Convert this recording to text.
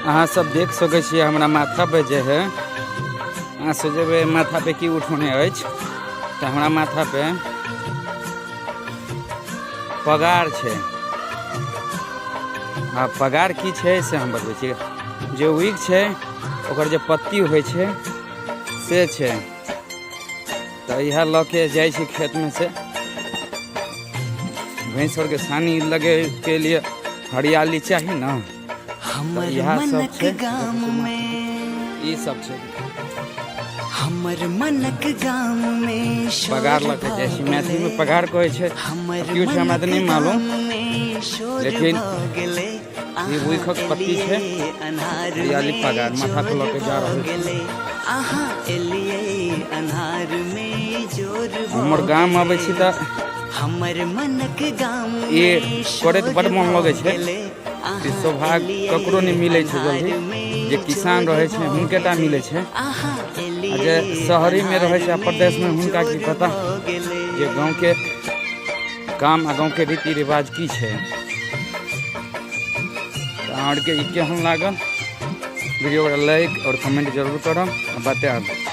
अहाँ सब देख सकै छियै हमरा माथा पे जे है, अहाँ सोचबै माथा पे की उठौने अछि, तऽ हमरा माथा पे पगार छै। आ पगार की छै से हम बतबै छी। जे वीक छै ओकर जे पत्ती होइ छै से छै। तऽ इएह लऽ के जाइ छी खेतमे से भैंस आरके सानी लगैके लिए हरियाली चाही ने। हमर इएह सब मनक छै। गाम में ई सब छै। हमर मनक गाम में शोर पगार लऽ के जाइ छी। भऽ मैथिलीमे गेलै। पगार कहै छै, हमर की छै हमरा तऽ नहि मनक मालूम, गाम में शोर लेकिन भऽ गेलै। ई वृक्षक पत्ती छै, एलियै अन्हार हरियाली में पगार माथा पर लऽ के जा जोर रहल भऽ छै। गेलै। अहाँ एलियै अन्हार में जोर भऽ हमर गाम अबै छी तऽ हमर मनक गाम ई में करैत शोर बड मोन भऽ लगै छै। गेलै। ई सौभाग्य ककरो नहि मिलै छै जल्दी। जे किसान रहै छै हुनके टा मिलै छै, आ जे शहरीमे रहै छै आ प्रदेशमे हुनका की पता जे गाँवके काम आ गाँवके रीति रिवाज की छै। तऽ अहाँ आरके ई केहन लागल वीडियो, लाइक आओर कमेंट जरूर करब आ बतायब।